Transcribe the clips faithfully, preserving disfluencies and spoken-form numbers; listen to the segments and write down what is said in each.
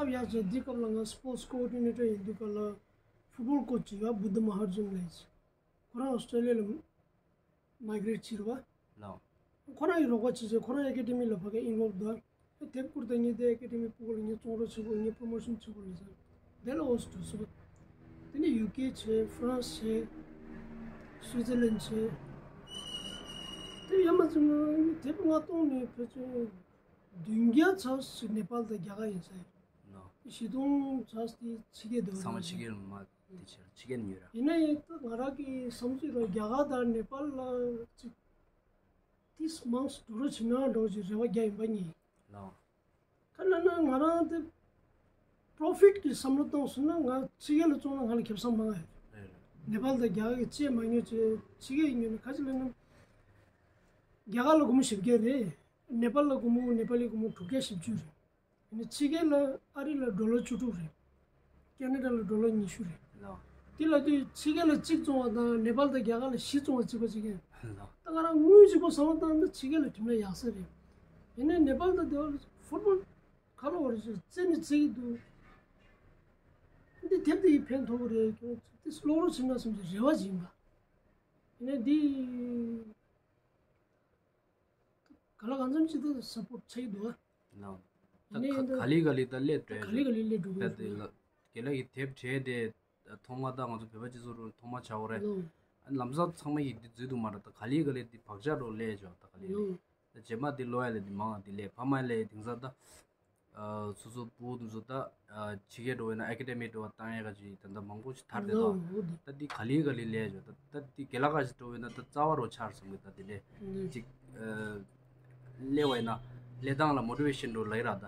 ཡག་ཅིག་འདི་སྐབས་ལ་ང་སི་པོར་ཊི་ཀོ་ཨོ་ཌི་ནེ་ཊར་ཡིན་དུས་སྐབས་ལ་ཕུཊ་བོལ་ཀོ་ཆི་ཅིག་ཡོད། བུདྡྷ་མ་ཧར་ཇན་ལབ་ཅིག་ཁོ་རང་ཨོ་སི་ཊྲེ་ལི་ཡ་ལ་མའི་གྷི་རེཊ་བྱས་རེད་བ། ལགས། ཁོ་རང་གི་རོགས་པ་བྱས་བྱས་ཁོ་རང་ཨེ་ཀ་ཌེ་མི་ལ་ཕ་གིར་ཨིན་བོལབ་འདུག་དེབ་བསྐུར་དང་ངས་དེ་ཨེ་ཀ་ཌེ་མི་ཕྲུ་གུ་ལ་ངས་བཙོང་རོགས་བྱེད་དགོས། ངས་པོ་རོ་མོ་ཤན་བྱེད་དགོས་ལབ་ཟེར། དེ་ལ་ཨོ་སི་ཊྲི་ཡ་སོང་། དེ་ནས་ཡུ་ཀེ་བྱས། ཧྥ་རན་སི་བྱས། སུའི་ཙར་ལན་བྱས། དེ་ཡར་མར་ཚུར་དེབ་ལྔ་སྟོང་ནས་ཕལ་ཆེར་བདུན་བརྒྱ་ཚར་ཞིག་ནེ་པཱལ་དང་རྒྱ་གར་ཡིན་ས་ཡིན། ལགས། བཞི་སྟོང་ཚར་དེ་ཕྱི་རྒྱལ་འདུག་ཚང་མ་ཕྱི་རྒྱལ་མ་དེ་ཕྱིར་ཕྱི་རྒྱལ་ཉོས་ར། ཡིན་ན་ཡང་ད་ང་རང་གི་བསམ་ཚུལ་ར་རྒྱ་གར་དང་ནེ་པཱལ་ལ་ཅིག་ཏིས་མང་སུ་འགྲོ་རོགས་བྱེད་ན་འགྲོ་ཅིག་རེ་བ་རྒྱག་ཡིན་པ་ཉིད། ལགས། ཁ་ལ་ན་ང་རང་དེ་པོ་རོ་ཕིཊ་གི་བསམ་བློ་བཏང་སོང་ན་ང་ཕྱི་རྒྱལ་ལ་བཙོང་ན་ང་ལ་ཁེ་བཟང་མང་ང་ཡོད། རེད་རེད། ནེ་པཱལ་དང་རྒྱ་གར་གྱི་ཅེས་མ་ཉོས་ཅེས་ཕྱི་རྒྱལ་ཉོས་ནས་ཁ་ཅིག་ལ་ན་རྒྱ་གར་ལ་སྒོར་མོ་བཞི་བརྒྱ་རེད། ནེ་པཱལ་ལ་སྒོར་མོ་ནེ་པཱ་ལི་སྒོར་མོ་དྲུག་བརྒྱ་བཞི་བཅུ་རེད། ཡིན་ནའི་ཕྱི་རྒྱལ་ལ་ཨ་རི་ལ་ཌོ་ལར་བཅུ་དྲུག་རེད། ཁེ་ན་ཌ་ལ་ཌོ་ལར་ཉི་ཤུ་རེད། ལགས། དེ་ལ་དུས་ཕྱི་རྒྱལ་ལ་གཅིག་བཙོང་བ་དང་ནེ་པཱལ་དང་རྒྱ་གར་ལ་བཞི་བཙོང་བ་གཅིག་པ་གཅིག་ཡིན། ལགས། ད་ང་རང་དངུལ་གཅིག་པོ་བསམ་བློ་བཏང་ན་ཕྱི་རྒྱལ་ལ་ཐིམ་ན་ཡག་ས་རེད། ཡིན་ནའི་ནེ་པཱལ་དང་དེ་བར་ཕུཊ་བོལ་ག་ལ་བར་ཞིག་རྩེ་ནས་རྩེ་གི་འདུག་འདི་དེབ་དེ་ཡིས་ཕན་ཐོགས་རེད། ཁྱོད་དེ་ཀློག་རོགས་བྱེད་ན་བསམ་གྱི་རེ་བ་ཅིག་ཡིན་པ། ཡིན་ནའི་འདི། ག་ལ་གང་འཚམ་ཅིག་ཏུ་སབ་པོར་ཊི་བྱེད་ཀྱི་འདུག་ཨ། ལགས། ད་ཡིན་ནའི་ག་ཡིན་ད་ག་ལེ་ག་ལེ་ད་སླེབས་འགྲོ་ཡ་ག་ལེ་ག་ལེ་སླེབས་འགྲོ་གི་ད་ཡོད་དེ་ལ་རྒན་ལགས་ཀྱི་དེབ་བྲིས་དེ་ཐོག་མ་ད་ང་ཚོ་བོད་པ་སྤྱི་ཚོགས་རུ་ཐོག་མ་ཆགས་པ་རེད། ལགས། ཨ་ལམ་སང་ཚང་མ་ཡིག་འདི་འཛུལ་འདུག་མ་རེད། ད་ག་ལེ་ག་ལེ་འདི་བག་ཆགས་འགྲོ་སླེབས་བྱུང་། ད་ག་ལེ་ལེ་ལགས། ད་རྗེས་མ་འདི་ཀློག་ཡ་ལས་འདི་མང་ང་འདི་ལས་ཕ་མ་ལས་དེང་སང་ད། ཨ་སོ་སོ་བུ་དེ་ཚོ་ད་ཨ་ཕྱི་རྒྱལ་འགྲོ་བས་ན་ཨེ་ཀ་ཌེ་མི་འགྲོ་བ་བཏང་ཡས་ག་ཅིག་ད་ལྟ་མང་པོ་ཞིག་དར་བསྡད་དོ། ལགས་འོ་དེ། ད་འདི་ག་ལེ་ག་ལེ་ལས་བྱུང་། ད་ད་འདི་རྒན་ལགས་ག་ཅིག་འགྲོ་བས་ན་ད་རྩ་བ་རུ་ཆགས་སོང་གི། ད་འདི་ལས་ཅིག་ཨ་སླེབས་པ་ཡིན་ན་སླེབས་སྟངས་ལ་མོ་ཊི་ཝེ་ཤན་འགྲོ་ལབ་ཡ་ར། ད་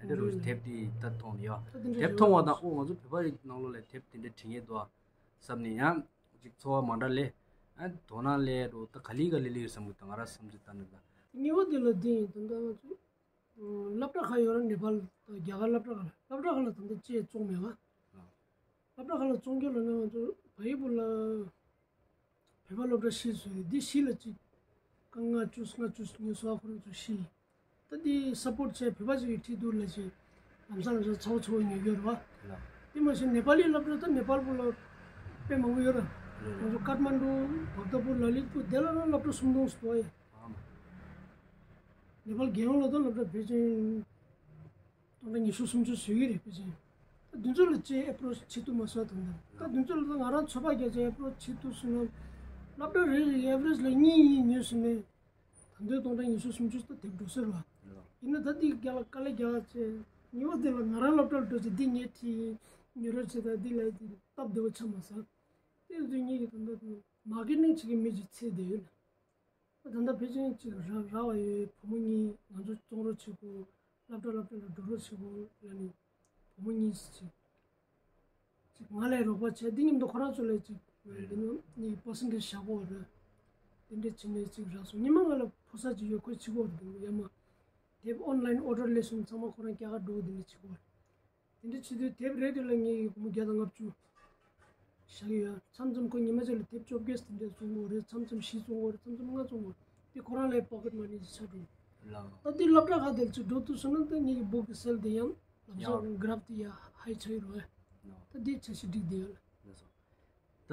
འདི་རུ་དེབ་འདི་ད་མཐོང་ནས་ཡོད། ད་འདི་འདྲ་དེབ་མཐོང་བ་དང་། ཨོ་ང་ཚོ་བོད་པ་རིགས་ནང་ལོགས་ལ་དེབ་དེ་འདྲ་བྲིས་མཁན་འདུག་བསམ་ནས་ཡང་ཅིག་ཚོར་བ་མ་འདྲ་ལས། ཨ་དོ་སྣང་སླེབས་འགྲོ། ད་ག་ལེ་ག་ལེ་ལེ་བསམ་གི། ད་ང་རང་བསམ་ཚུལ་ལྟར་ན་ད། གཉིས་པ་དེ་ལ་འདི་ཡིན། ད་ལྟ་ང་ཚོ་སློབ་གྲྭ་ཁག་ཡོད་ར། ནེ་པཱལ་དང་རྒྱ་གར་སློབ་གྲྭ་ཁག་ལ། སློབ་གྲྭ་ཁག་ལ་ད་ལྟ་ཅེས་བཙོང་མེད་པ། ཨ། སློབ་གྲྭ་ཁག་ལ་བཙོང་རྒྱུ་ལ་ནི་ང་ཚོ་བལ་ཡུལ་པོ་ལ་བོད་པ་སློབ་གྲྭ་བཞི་བཟོས་རེད། འདི་བཞི་ལ་གཅིག་ཀ་ལྔ་བཅུ་ལྔ་བཅུ་ཉི་ཤུ་ཨ་ཁོ་རང་ཚོ་བཞི། ད་འདི་སབ་པོར་ཊི་བྱས་བོད་པ་ཅིག་གིས་ཁྲིད་འདུག་ལབ་ཅིག་ལམ་སང་ལམ་སང་ཚ་བོ་ཚ་བོ་ཉོ་རྒྱུ་རེད་བ། ལགས། དེ་མ་ཟད་ནེ་པཱ་ལི་སློབ་གྲྭ་ད་ནེ་པཱལ་པོ་ལ་དཔེ་མང་པོ་ཡོད་ར། ལགས། ང་ཚོ་ཀཏ་མན་ཌུ་བག་དྷ་པུར་ལ་ལི་པུར་དེ་ལ་རང་སློབ་གྲྭ་སུམ་སྟོང་ཙམ་འདུག་ཨེ། ཨ་མ། ནེ་པཱལ་རྒྱལ་ཡོངས་ལ་ད་སློབ་གྲྭ་ཕལ་ཆེར་སྟོང་ཕྲག་ཉི་ཤུ་སུམ་ཅུ་བཟོས་ཀྱི་རེད་ཕལ་ཆེར། ད་དེ་ཚོ་ལ་ཅིག་ཨེ་པྲོ་ཆི་བྱེད་ཐུབ་མ་སོང་། ད་ད་དེ་ཚོ་ལ་ད་ང་རང་ཚོད་དཔག་བརྒྱབ་ཅིག་ཨེ་པྲོ་ཆི་བྱེད་ཐུབ་སོང་ན། སློབ་གྲྭ་རེ་རེ་ཨེ་ཝ་རེཇ་ལ་གཉིས་གཉིས་ཉོས་སོང་ནས། ད་དུང་སྟོང་ཕྲག་ཉི་ཤུ་སུམ་ཅུ་ད་དེབ་འགྲོ་ཟེར་བ། ཡིན་ན་ད་འདི་རྒྱ་ལ་དཀའ་ལས་རྒྱག་ཅེས། གཉིས་པ་དེ་ལ་ང་རང་སློབ་གྲྭ་ལ་འགྲོ་ཅེས་འདི་ངས་ཁྲིད་ཉོ་རོགས་བྱེད། ད་འདི་ལ་འདི་སྟབས་བདེ་བོ་ཆགས་མ་སོང་། དེ་ཚོ་གཉིས་ཀྱི་ད་ལྟ་མར་ཀེ་ཊིང་བྱེད་མཁན་མི་ཅིག་འཚོལ་བསྡད་ཡོད་ལ། ད་ལྟ་ཕལ་ཆེར་ཅིག་རག་རག་པ་ཡོད། བུ་མོ་གཉིས་ང་ཚོ་བཙོང་རོགས་བྱེད་དགོས། སློབ་གྲྭ་སློབ་གྲྭ་ལ་འགྲོ་རོགས་བྱེད་དགོས་ལབ་ནས་བུ་མོ་གཉིས་ཅིག་ཅིག་ང་ལ་རོགས་པ་བྱས། འདི་མཉམ་དུ་ཁོ་རང་ཚོ་ལ་ཅིག་འདི་ནང་ནས་པར་སེན་ཊེཇ་བཞག་དགོས་རེད། དེ་འདྲ་བྱས་ནས་ཅིག་རག་སོང་། ཉི་མ་ང་ལ་ཕོ་གསར་ཅིག་ཡོད། ཁོས་བྱེད་དགོས་རེད། ཡ་མ་དེབ་ཨོན་ལའིན་ཨོ་ཌར་སླེབས་སོང་། ཚང་མ་ཁོ་རང་རྒྱ་གར་འགྲོ་དེ་འདྲ་བྱེད་དགོས་རེད། དེ་འདྲ་བྱེད་དུས་དེབ་རེ་རེ་ལ་ངས་སྒོར་མོ་བརྒྱ་དང་ལྔ་བཅུ་བཞག་གི་ཡོད། མཚམས་མཚམས་ཁོ་ཉི་མ་གཅིག་ལ་དེབ་བཅོ་བརྒྱད་དེ་འདྲ་བཙོང་གི་ཡོད་རེད། མཚམས་མཚམས་བཞི་བཙོང་གི་ཡོད་རེད། མཚམས་མཚམས་ལྔ་བཙོང་གི་ཡོད་རེད། དེ་ཁོ་རང་ལ་པོ་ཀེཊ་མ་ནི་ཅིག་ཆགས་འགྲོ། ལགས། ད་དེ་སློབ་གྲྭ་ཁག་དེར་ཅིག་འགྲོ་ཐུབ་སོང་ན་ད་ངེད་ཀྱི་བུ་གི་སེལ་དེ་ཡང་ལམ་སང་གི་གྷ་རཕ་དེ་ཡང་ཧའི་ཆགས་ཀྱི་རེད། ལགས། ད་དེ་འཆར་གཞི་སྒྲིག་བསྡད་ཡོད། ལགས་སོ། ད་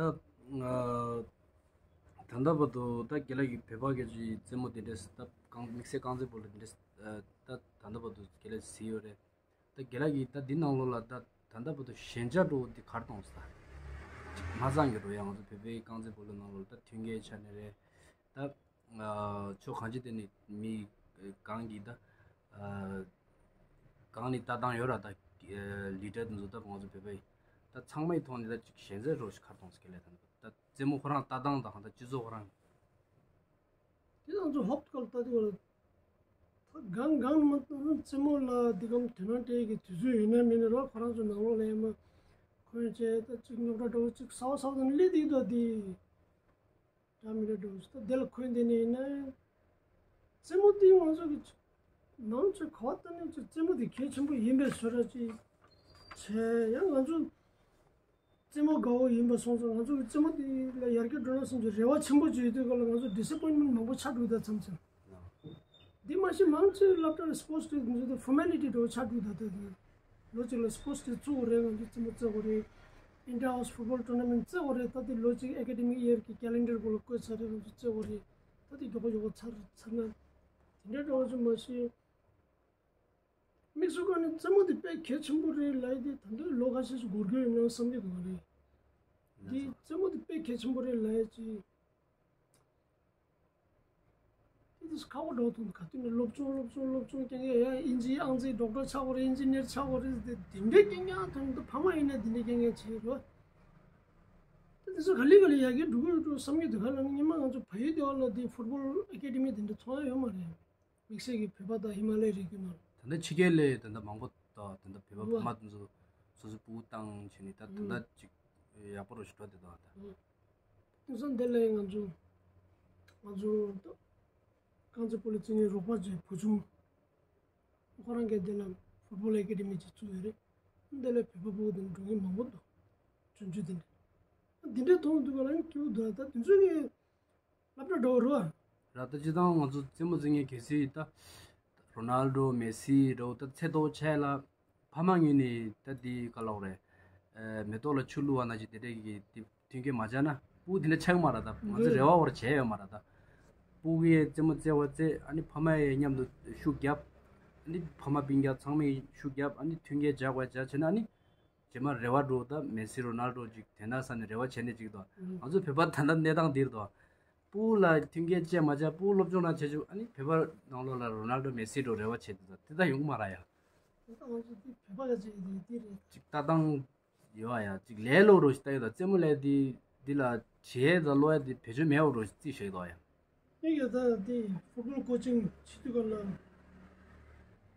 ང་ད་ལྟ་བར་དུ་ད་རྒན་ལགས་ཀྱིས་བོད་པ་སྐད་ཀྱི་རྩེད་མོ་དེ་འདྲས་ད་རྐང་དམིགས་བསལ་རྐང་རྩེད་སྤོ་ལོ་དེ་འདྲས་ད་ད་ལྟ་བར་དུ་རྒན་ལགས་གཟིགས་ཡོད་རེད། ད་རྒན་ལགས་ཀྱིས་ད་འདི་ནང་ལོགས་ལ་ད་ད་ལྟ་བར་དུ་ཞན་ཆ་འགྲོ་བ་འདི་ག་རེ་མཐོང་སོང་། ཅིག་མ་ཚང་གི་འགྲོ་ཡ། ང་ཚོ་བོད་པའི་རྐང་རྩེད་སྤོ་ལོ་ནང་ལོགས་ལ་ད་མཐུན་རྐྱེན་ཆ་ནས་རེད། ད་ཕྱོགས་གང་ཅི་དེ་ནས་མི་གང་གིས་ད་གང་ནས་ལྟ་སྟངས་ཡོད་ར། ད་ལི་ཌར་དེ་ཚོ་ད་ང་ཚོ་བོད་པའི་ད་ཚང་མའི་ཐོག་ནས་ད་ཅིག་ཞན་ཆ་འགྲོ་ཞིག་ག་རེ་མཐོང་སོང་། རྒན་ལགས་ད་ད་རྩེད་མོ་ཁོ་རང་ལྟ་སྟངས་དང་ད་སྤྱི་ཚོགས་ཁོ་རང་། དེ་ང་ཚོ་ཧོབ་ཏེ་ལ་ལྟ་དུས་ལ། ད་གང་གང་མ་གཏོགས་རྩེད་མོ་ལ་འདི་གམ་དོ་སྣང་སྤྲད་ཀྱི་དུས་ཚོད་ཡོད་ན་མེད་ན་རོགས་ཁོ་རང་ཚོ་ནང་ལོགས་ལ་ཡ་མ་འཁོན་བྱས་ད་ཅིག་རྙོག་དྲ་འགྲོ་ཅིག་ཟ་བ་ཟ་བ་དང་སླེབས་དེ་ཡིན་དོ་དེ། འདྲ་མི་འདྲ་འགྲོ་ད་དེ་ལ་འཁོན་དེ་ནས་ཡིན་ན། རྩེད་མོ་དེ་ང་ཚོ་གི་ནང་ཆོས་ག་བ་ལྟ་ནས་ཅིག་རྩེད་མོ་དེ་གལ་ཆེན་པོ་ཡིན་པའི་བཟོ་འདྲ་ཅིག་བྱས། ཡང་ང་ཚོ་རྩེད་མོ་དགའ་བོ་ཡིན་པ་སོང་ཙང་ང་ཚོ་གི་རྩེད་མོ་དེ་ལ་ཡར་རྒྱས་འགྲོ་ན་བསམ་གྱི་རེ་བ་ཆེན་པོ་བྱེད་དུས་སྐབས་ལ་ང་ཚོ་ཌི་སི་པོའིན་མེན་མང་པོ་ཆགས་འདུག་ད་མཚམས་མཚམས། འདི་མ་གཞི་མང་ཆེ་སློབ་གྲྭ་སི་པོར་ཊི་དེ་ཚོ་ད་ཕོར་མེ་ལི་ཊི་འདྲ་བོ་ཆགས་འདུག་ད་ལྟ་དེ། ལོ་གཅིག་ལ་སི་པོར་ཊི་དེ་བཙུགས་པ་རེད། ང་ཚོ་རྩེད་མོ་རྩེ་དགོས་རེད། ཨིན་ཊར་ཧའུ་སི་ཕུཊ་བོལ་ཊོར་ན་མེན་ཊི་རྩེ་དགོས་རེད། ད་དེ་ལོ་གཅིག་ཨེ་ཀ་ཌེ་མིག་ཡིར་གྱི་ཀེ་ལེན་ཌར་སྐོར་ལ་བཀོད་ཚར་རེད། ང་ཚོ་རྩེ་དགོས་རེད། ད་དེ་མགྱོགས་པོ་མགྱོགས་པོ་ཚར་ཚར་ན། དེ་འདྲ་འདྲ་བོ་ཅིག་མ་གཞི། དམིགས་སུ་བཀར་ནས་རྩེད་མོ་དེ་དཔེ་གལ་ཆེན་པོ་རེད་ལབ་ཡ་དེ་ད་དུང་ལོ་ཁ་ཤས་ཤིག་འགོར་གྱི་ཡོད་ན་བསམ་གྱི་འདུག་རེད། དེ་རྩེད་མོ་དེ་དཔེ་གལ་ཆེན་པོ་རེད་ལབ་ཡ་ཅིག་དེ་དུས་ཁག་པོ་འགྲོ་ཐུབ། ག་དུས་ནས་སློབ་སྦྱོང་སློབ་སྦྱོང་སློབ་སྦྱོང་རྐྱང་རྐྱང་ཡ། ཨིན་ཇི་ཨང་རྩིས་ཌོག་ཊར་ཆགས་དགོས་རེད། ཨིན་ཇི་ནི་ཡར་ཆགས་དགོས་རེད། དེ་དེ་འདྲའི་རྐྱང་རྐྱང་ཐོན་འདུག་ཕ་མ་ཡིན་ན་དེ་འདྲའི་རྐྱང་རྐྱང་བྱེད་རོགས། དེ་དུས་ག་ལེ་ག་ལེ་ཡར་རྒྱས་འགྲོ་གི་ཡོད་འགྲོ་བསམ་གྱི་འདུག་ག་ལ་ཉི་མ་ང་ཚོ་བལ་ཡུལ་དེ་བ་ལ་དེ་ཕུཊ་བོལ་ཨེ་ཀ་ཌེ་མི་དེ་འདྲ་མཐོང་ཡ་ཡོད་མ་རེད། དམིགས་བསལ་གྱི་བོད་པ་དང་ཧི་མ་ལ་ཡའི་རི་རྒྱུད་ནང་། ད་ལྟ་ཕྱི་རྒྱལ་ལ་ད་ལྟ་མང་པོ་དང་ད་ལྟ་བོད་པ་ཕ་མ་དེ་ཚོ་སོ་སོའི་སྤུ་གུ་བཏང་བྱས་ནས་ད་ད་ལྟ་ཅིག་ཡག་པོ་རུ་ཞིག་འགྲོ་བསྡད་འདུག་ད། དེང་སང་འདི་ལ་ང་ཚོ་ང་ཚོ་རྐང་རྩེད་སྤོ་ལོ་རྩེད་མཁན་རོགས་པ་ཚོའི་བུ་ཆུང་ཁོ་རང་གིས་འདི་ལ་ཕུཊ་བོལ་ཨེ་ཀ་ཌེ་མི་ཅིག་བཙུགས་ཡོད་རེད། འདི་ལ་བོད་པ་ཕྲུ་གུ་དེ་འགྲོ་མཁན་མང་པོ་འདུག་ཆུང་ཆུང་དེ་འདྲ། འདི་འདྲ་མཐོང་འདུག་ག་ལ་སྐྱིད་པོ་འདུག་ད་དེ་ཚོ་གི་སློབ་གྲྭ་འགྲོ་རོགས། ར་ད་སྤྱིར་བཏང་ང་ཚོ་རྩེད་མོ་རྩེད་མཁན་གལ་སྲིད་ད་རོ་ནལ་ཌོ་མེ་སི་འདྲ་བོ་ད་ཚད་མཐོ་བོ་ཆགས་ལ་ཕ་མ་ངོས་ནས་ད་འདི་ག་ལབ་དགོས་རེད། མེ་ཏོག་ལ་ཆུ་བླུགས་པ་ནང་བཞིན་དེ་འདྲས་ཀྱི་དེ་མཐུན་རྐྱེན་མ་སྦྱར་ན་སྤུ་གུ་དེ་འདྲ་ཆགས་ཀྱི་མ་རེད། ད་ང་ཚོ་རེ་བ་བོར་བྱས་ཡོད་མ་རེད། ད་སྤུ་གུ་ཡས་རྩེད་མོ་རྩེ་བ་རྩེ། ཨ་ནི་ཕ་མ་ཡས་མཉམ་དུ་ཤུགས་རྒྱབ། ཨ་ནི་ཕ་མ་སྤུན་ཀྱག་ཚང་མས་ཤུགས་རྒྱབ། ཨ་ནི་མཐུན་རྐྱེན་སྦྱར་བ་སྦྱར་བྱས་ན་ཨ་ནི། རྗེས་མ་རེ་བ་འགྲོ་ད་མེ་སི་རོ་ནལ་ཌོ་ཅིག་དེ་ན་ས་ནས་རེ་བ་བྱས་ནས་ཅིག་དང་། ང་ཚོ་བོད་པ་ད་ལྟ་གནས་སྟངས་འདིར་དང་། སྤུ་གུ་ལ་མཐུན་རྐྱེན་བཅས་མ་བྱས་སྤུ་གུ་སློབ་སྦྱོང་རང་བྱེད་ཆོག་ཨ་ནི་བོད་པ་ནང་ལོགས་ལ་རོ་ནལ་ཌོ་མེ་སི་འགྲོ་རེ་བ་བྱེད་དུ་ད་དེ་ད་ཡོང་མ་ར་ཡ། ད་ང་ཚོ་འདི་བོད་པ་ག་ཚོད་འདི་འདི་རེད། ཅིག་ལྟ་སྟངས་ཡོད་ཨ་ཡ། ཅིག་ལས་སླ་པོ་རུ་ཞིག་ལྟ་ཡོད་ད། རྩེད་མོ་ལས་འདི་འདི་ལ་བྱེད་ད་ལོ་ཡ་འདི་བེད་སྤྱོད་མེད་པ་རུ་ཞིག་རྩིས་བྱེད་དོ་ཡ། ངས་ཡ་ད་དེ་ཕུཊ་བོལ་ཀོ་ཅིང་བྱེད་དུས་ག་ལ་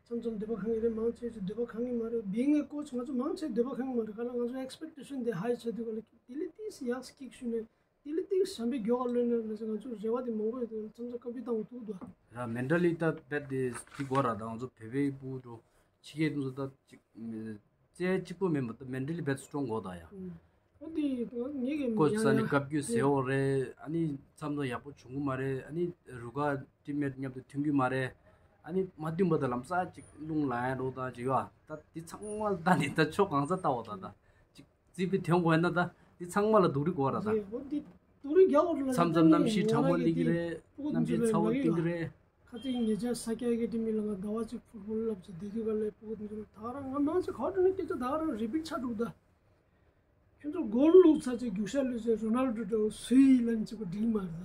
མཚམས་མཚམས་འདོད་པ་ཁེངས་ཀྱི་རེད། མང་ཆེ་ཆེ་འདོད་པ་ཁེངས་ཀྱི་མ་རེད། བིང་ཨེ་ཀོ་ཆི་ང་ཚོ་མང་ཆེ་འདོད་པ་ཁེངས་ཀྱི་མ་རེད། ག་ལ་ང་ཚོ་ཨེག་སི་པེག་ཊེ་ཤན་དེ་ཧའི་བྱེད་དུས་ག་ལ་དེ་ལས་ཏིས་ཡག་སྐྱིག་ཞུ་ནས་དེ་ལས་ཏིས་ཞན་པའི་མགྱོགས་ག་ལོན་ནས་ལ་ང་ཚོ་རེ་བ་དེ་མང་པོ་ཡོད་དུས་མཚམས་མཚམས་བཀའ་བཀྱོན་བཏང་དགོས་ཐུག་འདུག་ར་མེན་ཊལ་ལི་ད་རྦད་དེ་དེ་དགོས་ར། ད་ང་ཚོ་བོད་པའི་སྤུ་གུ་འགྲོ་ཕྱི་རྒྱལ་དུ་ད་ཅིག་རྩེ་གཅིག་པོ་མིན་པ་ད་མེན་ཊལ་ལི་རྦད་སི་ཊོང་དགོས་ད་ཡ། ཨོ་དེ་ངེད་ཀྱི་ཀོ་ཆི་ས་ནས་བཀའ་བཀྱོན་ཟེར་བ་རེད། ཨ་ནི་མཚམས་མཚམས་ཡག་པོ་བྱུང་གི་མ་རེད། ཨ་ནི་རུ་ཁག་ཊིམ་མེཊ་མཉམ་དུ་མཐུན་གྱི་མ་རེད། ཨ་ནི་མ་མཐུན་པ་ད་ལམ་སང་ཅིག་རླུང་ལངས་ཡ་འགྲོ་ད་ཅིག་ཡོད་ཨ། ད་དེ་ཚང་མ་ད་ནི་ད་ཕྱོགས་གང་ས་ལྟ་བ་ད་ད་ཅིག་རྩིས་པའི་དོན་དགོས་ན་ད་དེ་ཚང་མ་ལ་སྡུག་རུས་དགོས་ར་ད། རེད། ཨོ་དེ་སྡུག་རུས་རྒྱག་དགོས་ར། མཚམས་མཚམས་གནམ་གཤིས་གྲང་མོ་སླེབས་ཀྱི་རེད། གནམ་གཤིས་ཚ་བོ་སྟོན་གྱི་རེད། ཁ་ཚིག་ཉེ་ཆར་ས་སྐྱ་ཨེ་ཀེ་ཌེ་མི་ལ་ང་ཟླ་བ་གཅིག་ཕུཊ་བོལ་བསླབ་ཚེ་བསྡད་དུས་ག་ལས་སྤུ་གུ་འདི་ཚོ་ད་ག་རང་ང་མང་ཆེ་ག་བ་འགྲོ་ན་སྐད་ཆ་ད་ག་རང་རི་པིཊ་ཆགས་འགྲོ་ད། ཁྱོད་ཚོ་གོལ་བླུགས་ཚར་ཚེ་རྒྱུག་ཤར་བླུགས་ཚེ་རོ་ནལ་ཌོ་འདྲ་བོ་སུ་ཡིན་ལབ་ནས་གཅིག་པ་འགྲིག་མ་རེད་ད།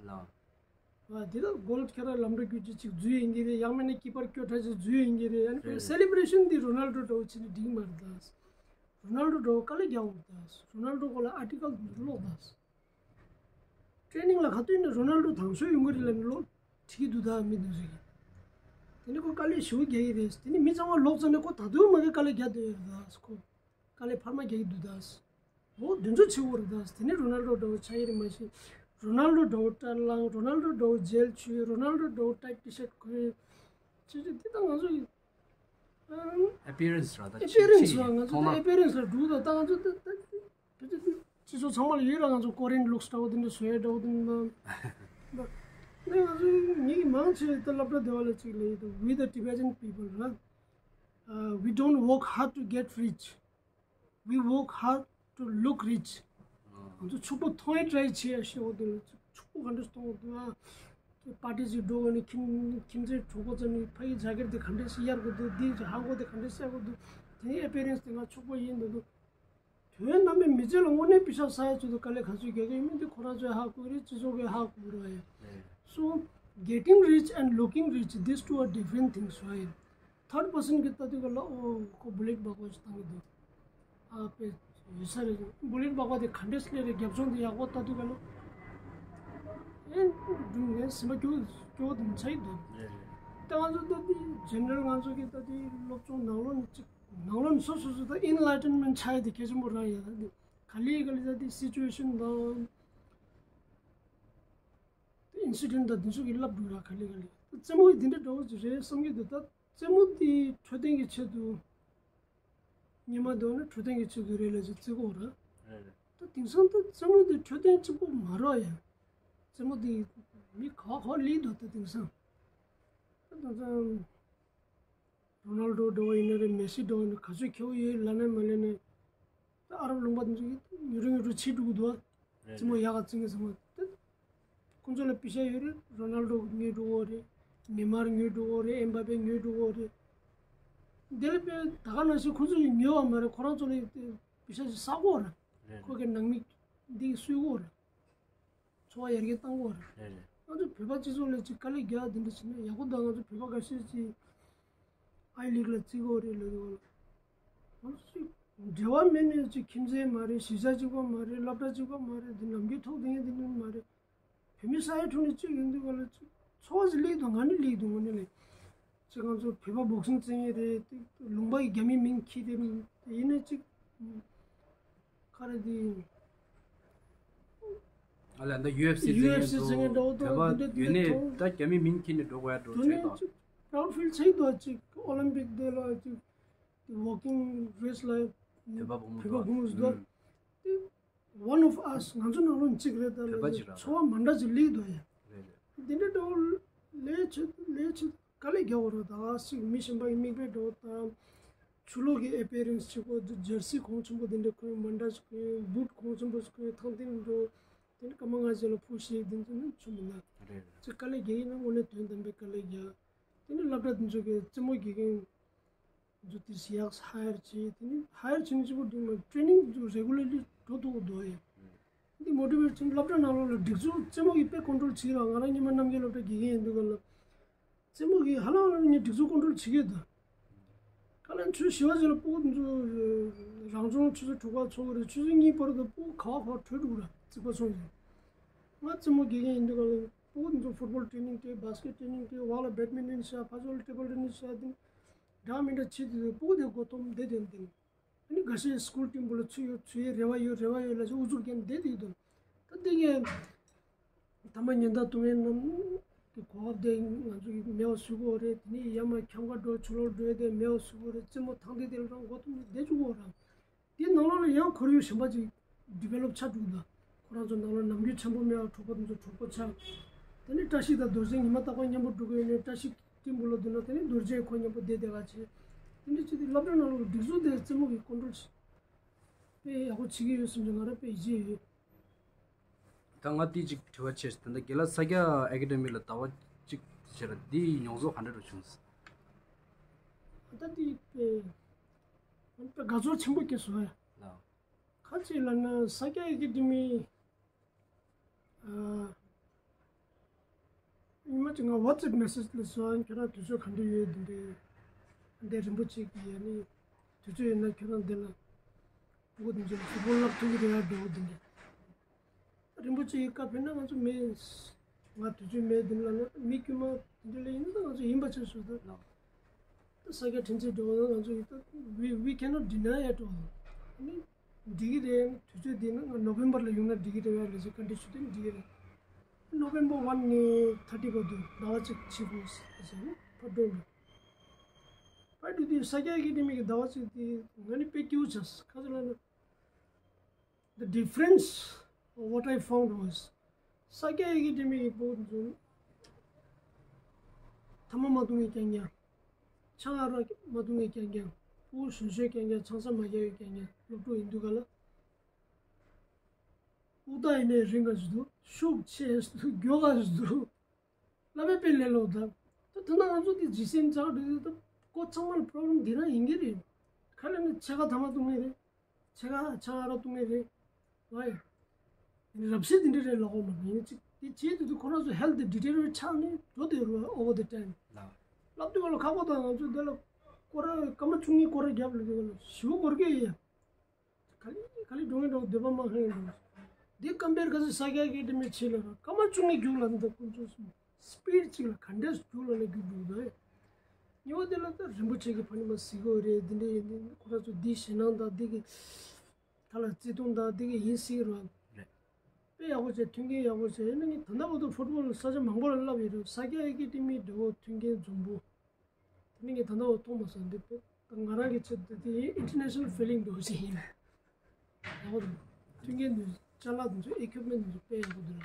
ལགས། ཨ་དེ་ད་གོལ་ཁྱེད་རང་ལམ་འགྲོ་རྒྱུག་རྒྱུ་གཅིག་འཛུལ་ཡིན་གྱི་རེད། ཡང་མིན་ན་ཀི་པར་སྐྱོ་ཁྲ་ཅིག་འཛུལ་ཡིན་གྱི་རེད། ཡང་ན་རེད། སེ་ལེ་བྷ་རེ་ཤན་འདི་རོ་ནལ་ཌོ་འདྲ་བོ་བྱས་ནས་འགྲིག་མ་རེད་ད། རོ་ནལ་ཌོ་འདྲ་བོ་དཀའ་ལས་རྒྱག་འོང་ད། རོ་ནལ་ཌོ་སྐོར་ལ་ཨར་ཊི་ཀལ་འདི་ཚོ་ཀློག་ད། ཊི་རེ་ནིང་ལ་ག་དུས་ནས་རོ་ནལ་ཌོ་དང་ཤོས་ཡོང་གི་རེད་ལབ་ནས་ལོ་དྲི་གི་འདུག་ད་མི་འདུག་ཟེར་གི། དེ་ནས་ཁོ་དཀའ་ལས་ཞེ་པོ་རྒྱག་གི་རེད། དེ་ནས་མི་ཚང་མ་ལོག་ཙམ་ནས་ཁོ་ད་དུང་མ་གི་དཀའ་ལས་རྒྱག་བསྡད་ཡོད་རེད་ད། ཁོ་དཀའ་ལས་འཕར་མ་རྒྱག་གི་འདུག་ད། འོ་དེ་ཚོ་བྱེད་དགོས་རེད་ད། དེ་ནས་རོ་ནལ་ཌོ་འདྲ་བོ་ཆགས་ཀྱི་རེད་མ་གཞི། རོ་ནལ་ཌོ་འདྲ་བོ་སྐྲ་ལངས། རོ་ནལ་ཌོ་འདྲ་བོ་ཇེལ་བྱུགས། རོ་ནལ་ཌོ་འདྲ་བོ་ཊའིཊ་ཊི་ཤརཊ་གོན། ཅི་ཅི་དེ་ད་ང་ཚོ་ཡི་ཨ་པི་ཡར་ཨེ་པི་ཡར་ཨན་སི་ར་ང་ཚོ་ད་ཨེ་པི་ཡར་ཨན་སི་ར་འགྲོ་ད། ད་ང་ཚོ་ད་ད། སྤྱི་ཚོགས་ཚང་མ་ལ་ཡོད་ར། ང་ཚོ་ཀོ་རི་ཡན་ལུག་སི་འདྲ་བོ་དེ་འདྲ་བཟོ་ཡ་འདྲ་བོ་དེ་འདྲ། ནས་ང་ཚོ་ངེད་ཀྱི་མང་ཆེ་ད་སློབ་གྲྭ་སྡེ་བ་ལ་ཅིག་ལ་ཡོད་དོ། We the Tibetan people ར། Uh, we don't work hard to get rich. We work hard to look rich. ང་ཚོ་ཕྱུག་པོ་མཐོང་ཡ་ཊ་རའི་བྱེད་ཡ་ཤེས་འོ་དེ་ལ་ཕྱུག་པོ་ག་འདྲ་གཏོང་འོ་དེ་ཨ། པར་ཊི་ཅིག་འགྲོ་ག་ནས་ཁྱིམ་ཁྱིམ་མཚེས་གྲོགས་པོ་ཚོ་ནས་ཕ་གི་ཇ་ཀེཊ་དེ་ག་འདྲ་ཞིག་གཡར་དགོས་འདུག་འདི་ཧ་གོ་དེ་ག་འདྲ་བཤད་དགོས་འདུག་དེ་ནས་ཨེ་པི་ཡར་ཨན་སི་དེ་ང་ཕྱུག་པོ་ཡིན་འདུག་འདུག་དོན་དམ་པའི་མི་ཚེ་ལ་དངོས་གནས་པེ་ཤག་བསགས་ཡ་ཚོད་དུ་དཀའ་ལས་ག་ཚོད་རྒྱག་གི་ཡོད་མེད་དེ་ཁོ་རང་ཚོས་ཧ་གོ་གི་རེད། སྤྱི་ཚོགས་ཀྱིས་ཧ་གོ་གི་རེད་ཡ། So, getting rich and looking rich, these two are different things, right? Third person གྱིས་ལྟ་དུས་ག་ལ་ཨོ་ཁོ་བུ་ལེཊ་སྦག་སྦག་ཞིག་བཏང་གི་འདུག་ཨ་དཔེ་ཡོད་ས་རེད། བུ་ལེཊ་སྦག་སྦག་དེ་ག་འདྲས་སླེབས་རེད། རྒྱབ་ལྗོངས་དེ་ཡག་པོ་ལྟ་དུས་ག་ལ་ཨེ་སྒྲུང་ངའི་སེམས་པ་སྐྱོ་སྐྱོ་བོ་དེ་མི་ཚ་ཡི་འདུག་ད་ང་ཚོ་ལྟ་དུས་ཇེ་ནེ་རལ་ང་ཚོ་གི་ལྟ་དུས་སློབ་སྦྱོང་ནང་ལོགས་ནས་གཅིག་ནང་ལོགས་ནས་སོ་སོ་སོ་ད་ཨེན་ལའི་ཊེན་མེན་ཊི་ཆགས་ཡ་དེ་གལ་ཆེན་པོ་རང་ཡོད། ད་དེ་ག་ལེ་ག་ལེ་ད་དེ་སི་ཅུ་ཨེ་ཤན་དང་དེ་ཨིན་སི་ཌེན་ཊི་དང་དེ་ཚོ་གི་བསླབ་འགྲོ་ར། ག་ལེ་ག་ལེ་ད་རྩེད་མོ་གི་དེ་འདྲ་འདྲ་བོ་ཅིག་རེད་བསམ་གྱི་འདུག་ད་རྩེད་མོ་དེ་འཕྲོད་བསྟེན་གྱི་ཆེད་དུ་ཉི་མ་འདོན་ན་འཕྲོད་བསྟེན་གྱི་ཆེད་དུ་རེད་ལབ་ཅིག་བརྩི་གི་ཡོད་ར། རེད་རེད། ད་དེང་སང་ད་རྩེད་མོ་དེ་འཕྲོད་བསྟེན་གཅིག་པོ་མ་རེད་ཡ། རྩེད་མོ་དེ་མི་ག་བ་ག་བ་སླེབས་འདུག་ད་དེང་སང་ད་དེང་སང་། རོ་ནལ་ཌོ་འདྲ་བོ་ཡིན་ན་རེད། མེ་སི་འདྲ་བོ་ཡིན་ན་ག་ཚོད་ཁེ་པོ་ཡོད་ལབ་ན་མ་ལབ་ན། ད་ཨ་རབ་ལུང་པ་དེ་ཚོ་གིས་ཉུང་རུ་ཉུང་རུ་བྱེད་འགྲོ་གི་འདུག་རེད། རྩེད་མོ་རེད། ཡག་ག་རྩེ་མཁན་ཚང་མ་ད། ཁོང་ཚོ་ལ་པེ་ཤ་ཡོད་རེད། རོ་ནལ་ཌོ་ཉོས་འགྲོ་གི་རེད། ནེ་མར་ཉོས་འགྲོ་གི་རེད། ཨེམ་བྷ་པེ་ཉོས་འགྲོ་གི་རེད། དེ་ལ་དཔེ་ད་ག་ནང་བཞིན་ཁོང་ཚོ་ཡིས་ཉོས་པ་མ་རེད། ཁོ་རང་ཚོ་ལ་པེ་ཤ་ཞིག་བསགས་གོ་རེད། རེད། ཁོ་གི་ནང་མི་འདི་གསོད་གོ་རེད། འཚོ་བ་ཡར་རྒྱས་གཏང་དགོས་རེད། རེད་རེད། ང་ཚོ་བོད་པ་སྤྱི་ཚོགས་ལ་ཅིག་དཀའ་ལས་རྒྱག་དེ་འདྲ་བྱས་ན་ཡག་པོ་འདུག་ང་ཚོ་བོད་པ་འགའ་ཤས་ཅིག་ཨའི་ལིག་ལ་བརྩི་དགོས་རེད་ལབ་དུས་ང་ཚོ་ཅིག་འབྲེལ་བ་མེད་ནས་ཅིག་ཁྱིམ་མཚེས་མ་རེད། གཞིས་ཆགས་གཅིག་པ་མ་རེད། སློབ་གྲྭ་གཅིག་པ་མ་རེད། འདི་ནམ་རྒྱུན་ཐུག་བསྡད་མཁན་དེ་འདྲ་མ་རེད། བོད་མི་ས་ཡ་དྲུང་ནས་གཅིག་ཡོང་དུས་ག་ལ་ཅིག་འཚོ་བ་ཞིག་སླེབས་འདུག་ང་ནི་སླེབས་འདུག་ངོ་ནས་ལས། ཅིག་ང་ཚོ་བོད་པ་བོག་སིང་རྩེད་མཁན་རེད། ལུང་པ་ཡི་རྒྱ་མིའི་མིང་འཁྱེར་ཏེ་ཡིན་ན་ཅིག་ག་རེ་དེ། ཨ་ལ་འདི་ཡུ་ཨེཕ་སི་ཡུ་ཨེཕ་སི་རྩེད་མཁན་འདྲ་བོ་དང་བོད་པ་དེ་འདྲ་ཡོད་ནས་དེ་འདྲ་ད་རྒྱ་མིའི་མིང་འཁྱེར་ནས་འགྲོ་དགོས་ཡ་འགྲོ་དོན་བྱས་ནས་དང་། ཅིག་proud feel བྱེད་འདུག་ཅིག་ཨོ་ལིམ་པིག་དེ་ལ་ཅིག་walking race ལ་བོད་པ་བུ་མོ་བོད་པ་བུ་མོ་འདུག་ཨུམ། དེ་one of us ང་ཚོ་ནང་ལོགས་གཅིག་རེད། ད་བོད་པ་ཅིག་ར། འཚོ་བ་མ་འདྲ་ཅིག་སླེབས་འདུག་ཡ། རེད་རེད། འདི་འདྲ་འདྲ་བོ་ལས་བྱེད་ལས་བྱེད་དཀའ་ལས་རྒྱག་དགོས་རེད། ད་ཅིག་མི་གཞན་པ་ཡི་མིག་དཔེ་འདྲ་བོ་དང་། ཆུ་ལོག་གི་ཨེ་པི་ཡ་རན་སི་བྱེད་དགོས། ཇར་སི་གོང་ཆེན་པོ་འདི་འདྲ་གོན། མ་འདྲ་ཞིག་གོན། བུད་གོང་ཆེན་པོ་ཞིག་གོན། ཐང་སྟེང་འགྲོ། དེ་ནི་སྐར་མ་ལྔ་ཅིག་ལ་ཕོ་ཤེས་དེ་ཚོ་ནི་ཆོ་མི་ན། རེད་རེད། ཅིག་དཀའ་ལས་རྒྱག་ཡིན་ན་དངོས་གནས་དོན་དམ་པའི་དཀའ་ལས་རྒྱག་དེ་ནི་སློབ་གྲྭ་དེ་ཚོ་གི་རྩེད་མོ་དགེ་རྒན་ཚོ་དེ་ཡག་ཧ་ཡར་བྱས། དེ་ནི་ཧ་ཡར་བྱས་ནས་གཅིག་པོ་འགྲིག་མ་ཊེ་ནིང་ཚོ་རེ་གུ་ལར་ལི་འགྲོ་ཐུབ་འདུག་ཡ། འདི་མོ་ཊི་ཝེཊ་བྱས་ནས་སློབ་གྲྭ་ནང་ལོགས་ལ་སྒྲིག་འཛུགས་རྩེད་མོ་གི་དཔེ་ཀོན་ཊོལ་བྱེད་ར། ང་རང་ཉི་མ་རྣམ་རྒྱལ་སློབ་གྲྭ་དགེ་རྒན་ཡིན་དུས་ག་ལ། རྩེད་མོ་གི་ཧ་ལམ་ལ་ངས་སྒྲིག་འཛུགས་ཀོན་ཊོལ་བྱེད་ཀྱི་འདུག་ག་ལ་ཆུ་བཞི་པ་ཅིག་ལ་སྤུ་གུ་ཚོ་རང་སྦྱོང་ཆུ་ཚོད་དྲུག་པ་ཚོགས་ཀྱི་རེད། ཆུ་ཚོད་གཉིས་བར་དུ་སྤུ་གུ་ག་བ་ག་བ་བྲོས་འགྲོ་གི་ར། རྩིག་པ་ཚོང་ཟིན། ང་རྩེད་མོ་དགེ་རྒན་ཡིན་དུས་ག་ལ་སྤུ་གུ་ཚོ་ཕུཊ་བོལ་ཊེ་ནིང་སྤྲད། བྷ་སི་ཀེཊ་ཊེ་ནིང་སྤྲད། འོག་ལ་བེཌ་མིན་ཊོན་ཤ། ཕ་ཚོ་ལ་ཊེ་བལ་ཊེ་ནིས་ཤ། དེ་འདྲ་མི་འདྲ་བྱེད་དུས་སྤུ་གུ་དེ་མགོ་འཐོམ་བསྡད་དེ་འདི། ཨ་ནི་འགའ་ཤས་སི་ཀུལ་ཊིམ་པོ་ལ་ཚུད་ཡོད་ཚུད་ཡོད་རེ་བ་ཡོད་རེ་བ་ཡོད་ལབ་བྱས་ཨུ་ཚུགས་བརྒྱབ་བསྡད་དེ་འདུག་ད་འདི་གའི་དང་པོ་ཉེན་བརྡ་གཏོང་མཁན་རྣམས་ཀྱི་གོ་སྐབས་དེ་ང་ཚོ་གིས་མེད་པ་བཟོ་དགོས་རེད། དེ་ནས་ཡར་མར་འཁྱམ་ཁ་འགྲོ་ཆུ་ལོག་འགྲོ་ཡས་དེ་མེད་པ་བཟོ་དགོས་རེད། རྩེད་མོ་ཐང་དེ་དེ་ལ་རང་མགོ་འཐོམ་ནས་བསྡད་བཅུག་དགོས་རེད། དེའི་ནང་ལོགས་ལ་ཡང་ཁོར་ཡུག་གཞན་པ་ཅིག་ཌི་ཝེ་ལོབ་ཆགས་འགྲོ་གི་འདུག་ཁོ་རང་ཚོ་ནང་ལ་ནམ་རྒྱུན་འཆམ་པོ་མེད་པ་གྲོགས་པོ་དེ་ཚོ་གྲོགས་པོ་ཆགས། དེ་ནས་བཀྲ་ཤིས་དང་རྡོ་རྗེ་ཉི་མ་རྟག་པར་མཉམ་པོ་འགྲོ་གི་ཡོད་ནས་བཀྲ་ཤིས་ཊིམ་པོ་ལ་བསྡུར་ན་དེ་ནས་རྡོ་རྗེ་ཁོ་མཉམ་པོ་བསྡད་བསྡད་ག་བྱས། དེ་འདྲ་བྱས་ཏེ་སློབ་གྲྭ་ནང་ལ་སྒྲིག་འཛུགས་དེ་རྩེད་མོ་གི་ཀོན་ཊོལ་དཔེ་ཡག་པོ་བྱེད་ཀྱི་ཡོད་བསམ་གྱི་ང་རང་དཔེ་ཡིད་ཆེས་ཡོད། ད་ང་དེ་གཅིག་དྲི་བ་ཆེ་ཤོས་ད་ལྟ་དགེ་ལགས་ས་སྐྱ་ཨེ་ཀ་ཌེ་མི་ལ་ཟླ་བ་གཅིག་བྱས་ར། དེའི་མྱོང་ཚོར་ག་འདྲ་རུ་བྱུང་སོང་། ད་དེ་དཔེ་དཔེ་དགའ་ཚོར་ཆེན་པོ་སྐྱེས་སོང་ཨེ། ལགས། ཁ་ཅིག་ལབ་ན་ས་སྐྱ་ཨེ་ཀ་ཌེ་མི། ཨ། ཉི་མ་གཅིག་ང་ཝ་ཊི་སི་ཨེབ་མེ་སེ་ཇི་ལ་སོང་། ཁྱོད་རང་དུས་ཚོད་ག་འདྲ་ཡོད་འདི་འདྲ། འདི་རིན་པོ་ཆེ་གི་ཡ་ནི་དུས་ཚོད་ཡོད་ན་ཁྱོད་རང་འདི་ལ་སྤུ་གུ་དེ་ཚོ་ལ་ཕུཊ་བོལ་བསླབ་ཐུབ་ཀྱི་རེད་ཡ་འགྲོ་འདི་འདྲ། རིན་པོ་ཆེ་ཡི་བཀའ་ཕེབས་ན་ང་ཚོ་མེད། ང་དུས་ཚོད་མེད་འདི་ལ་ནི་མི་དཀྱུས་མ་འདི་འདྲ་ལ་ཡིན་ན་ང་ཚོ་ཡིན་པ་ཆགས་སོང་ད། ལགས། ད་ས་སྐྱ་ཕྲན་ཚེགས་འགྲོ་བ་ན་ང་ཚོ་ཡིན་ད། we we cannot deny at all. ཨ་ནི་འགྲིག་གི་རེད། དུས་ཚོད་འདི་ན་ང་ནོ་བེམ་བར་ལ་ཡོང་ན་འགྲིག་གི་རེད་བ་ལབ་ཟེར། ཀོན་ཌི་ཤན་དེ་འགྲིག་གི་རེད། ནོ་བེམ་བར་ཝན་ནས་ཐར་ཊི་བར་དུ་ཟླ་བ་གཅིག་བྱེད་དགོས་ཟེར་ནས་ཕར་འགྲོ་འདུག་ཕར་འགྲོ་དུས་ས་སྐྱ་ཨེ་ཀ་ཌེ་མི་གི་ཟླ་བ་གཅིག་དེ་ང་ནི་དཔེ་སྐྱིད་པོ་བྱས། ག་ཚོད་ལབ་ན། The difference of what I found was ས་སྐྱ་ཨེ་ཀ་ཌེ་མི་གི་སྤུ་གུ་ཚོ་ཐ་མག་མ་བཏུང་མཁན་རྐྱང་རྐྱང་། ཆང་ཨ་རག་མ་བཏུང་མཁན་རྐྱང་རྐྱང་། ཕྲུ་གུ་གཞོན་གཞོན་རྐྱང་རྐྱང་། ཆང་ས་མ་རྒྱག་མཁན་རྐྱང་རྐྱང་སློབ་ཕྲུག་ཡིན་དུས་ག་ལ། དབུགས་ཐག་ཡིན་ནའི་རིང་ག་ཞིག་འདུག་ཤུགས་ཆེ་ཞིག་འདུག་མགྱོགས་ག་ཞིག་འདུག་ལབ་པའི་དཔེ་ལས་ལོ་ད། ད་དེ་ན་ང་ཚོ་དེ་ཇི་སེམས་ཚགས་འདུག་ད་ཁོ་ཚང་མ་ལ་པོ་རོབ་ལེམ་འདི་རང་ཡིན་གྱི་རེད། ཁ་ལ་ནི་ཕྱེད་ཀ་ཐ་མག་བཏུང་མཁན་རེད། ཕྱེད་ཀ་ཆང་ཨ་རག་བཏུང་མཁན་རེད། ཝའི། རབ་གསལ་འདི་འདྲ་རེད་ལབ་དགོས་མ་རེད། ཡིན་གཅིག་དེ་བྱེད་དུས་དུས་ཁོ་རང་ཚོ་ཧེལ་ཐི་ཌི་ཊེ་རི་ཡོ་རེཊ་ཆགས་ནས་འགྲོ་བསྡད་རེད་ཨོ་ཝར་ད་ཊེམ། ལགས། ལབ་དུས་ག་ལ་ཁག་པོ་དང་ང་ཚོ་འདི་ལ་སྐོར་ར་སྐར་མ་བཅུ་གཉིས་སྐོར་ར་བརྒྱབ་ལབ་དུས་ག་ལ་ཞེ་པོ་འགོར་གི་ཡོད། ག་ལེ་ག་ལེ་འགྲོ་མཁན་འགྲོ། འདོད་པ་མ་ཁེངས་འགྲོ། འདི་ཀམ་པེར་ག་ཚོད་ས་སྐྱ་ཨེ་ཀ་ཌེ་མི་བྱེད་ལ་ར་སྐར་མ་བཅུ་གཉིས་རྒྱུགས་ལ་འདི་ཁོང་ཚོ་སུ་སི་པིཌ་གཅིག་ལ་ག་འདྲས་རྒྱུགས་ལ་ནས་རྒྱུགས་འགྲོ་འདུག་ཉི་མ་དེ་ལ་ད་རིན་པོ་ཆེ་གི་ཕ་ནི་མ་གཟིགས་དགོས་རེད། འདི་འདྲས་ཡིན་འདི་ཁོ་རང་ཚོ་འདི་ཞེད་སྣང་དང་འདི་གི་ད་ལ་བརྩེ་དུང་དང་འདི་གི་ཡིན་སྲིད་ར། རེད། དཔེ་ཡག་པོ་བྱས། མཐུན་རྐྱེན་ཡག་པོ་བྱས། ཡིན་ན་ངས་ད་ལྟ་བར་དུ་ཕུཊ་བོལ་ས་ཆ་མང་པོ་ལ་བསླབས་ཡོད་རེད། ས་སྐྱ་ཨེ་ཀ་ཌེ་མི་འདྲ་བོ་མཐུན་རྐྱེན་འཛོམས་པོ། དེ་ནི་ངས་ད་ལྟ་བར་མཐོང་མ་སོང་། འདི་དཔེ་ད་ང་རང་གི་ཆེད་དུ་དེ་ཡིན་ཨིན་ཊར་ནེ་ཤ་ནལ་ཕི་ལིང་འདྲ་བོ་ཞིག་ཡིན། ཡག་པོ་འདུག་མཐུན་རྐྱེན་འདུག་ཅ་ལག་འདུག་ཨི་ཀུབ་མེན་འདུག་དཔེ་ཡག་པོ་འདུག་